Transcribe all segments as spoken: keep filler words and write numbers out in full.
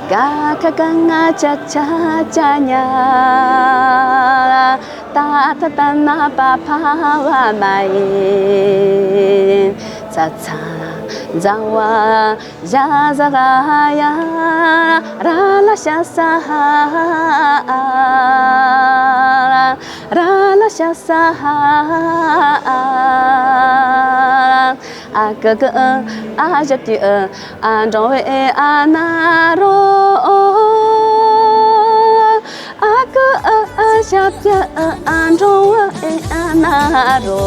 ག་ཁ་ག་ང་ཅ་ཆ་ཅ་ཉ། ཏ་ཐ་ད་ན་པ་ཕ་བ་མ་ཡིན། ཚ་ཚ་ཛ་བ་ཞ་ཟ་ག་ཡ། ར་ལ་ཤ་ས་ཧ། ར་ལ་ཤ་ས་ཧ། ཨ་ཀ་ཀི་ཨ་ཨ་ཞབས་ཀྱུ་ཨ། ཨ་འགྲེང་བུ་ཨེ་ཨ་ན་རོ། ཨ་ཀི་ཨ་ཨ་ཞབས་ཀྱུ་ཨ། ཨ་འགྲེང་བུ་ཨེ་ཨ་ན་རོ།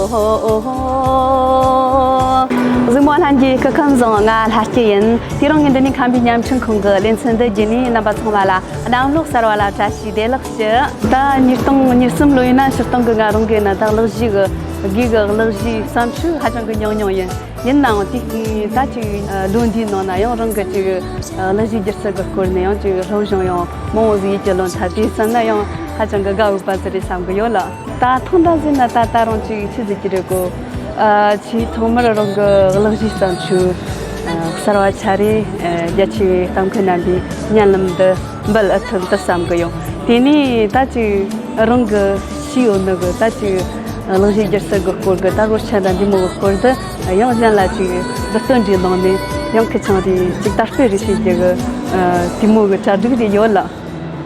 གཟིགས་མོ་ལྷན་རྒྱས། སྐུ་ཁམས་བཟང་། ང་ལྷ་སྐྱིད་ཡིན། དེ་རིང་ངས་འདི་ནས་ཁམས་པའི་བརྙན་འཕྲིན་ཁང་གི་ལེ་ཚན་འདི་བརྒྱུད་ནས་རྣམ་པ་ཚང་མ་ལ་གནམ་ལོ་གསར་བ་ལ་བཀྲ་ཤིས་བདེ་ལེགས་ཞུ། ད་ཉིས་སྟོང་ཉེར་གསུམ་ལོ་ཡིན་ན་སྤྱིར་བཏང་གི་ང་རང་གི་ན་ད་གླུ་གཞས་གི་དགེ་གི་གླུ་གཞས་བརྩམས་ཆོས་ཧ་ཅང་གི་ཉུང་ཉུང་ཡིན། ཡིན་ནའང་དེ་ད་ཅིག་ལོ་འདིའི་ནང་ན་ཡང་རང་གི་ཅིག་གླུ་གཞས་སྒྱུ་རྩལ་གི་སྐོར་ནས་ཡང་ཅིག་སློབ་སྦྱོང་ཡང་མང་བོ་ཟིག་ཡེད་རྒྱུ་ལོན་ཐལ། དེ་བསམ་ན་ཡང་ཧ་ཅང་གི་དགའ་འོས་པ་ཟིག་རེད་བསམ་གི་ཡོད་ལ། ད་ཐེངས་འདྲ་ཟིག་ན་ད་ད་རུང་ཅིག་ཆི་ཟིག་གི་རེད་གོ། ཨ་ཆེས་ཐོག་མར་རང་གི་གླུ་གཞས་བརྩམས་ཆོས་ཨ་གསར་བ་ཆ་རེ་ཨ་རྒྱ་ཆེ་བའི་གཏམ་མཁན་རྣམ་པའི་བརྙན་ལམ་དུ་འབུལ་ཨེ་ཐུབ་འདུག་བསམ་གི་ཡོད། དེ་ནས་ད་ཅིག་རང་གི་ཤེས་ཡོད་ནི་གི་ད་ཅིག་གླུ་གཞས་སྒྱུ་རྩལ་གི་སྐོར་གི་དར་གོ་ཆེན་དང་འདི་མོ་གི་སྐོར་དུ་ཡང་གཞན་ལ་ཅིག་འབྲི་སྟོན་འདྲ་གནང་ནས་ཡང་ཁི་ཆང་རེ་ཅིག་དར་སྤེལ་རེ་བྱེད་རྒྱུ་གི་ཨ་དེ་མོ་གི་གྲ་སྒྲིག་རེ་ཡོད་ལ།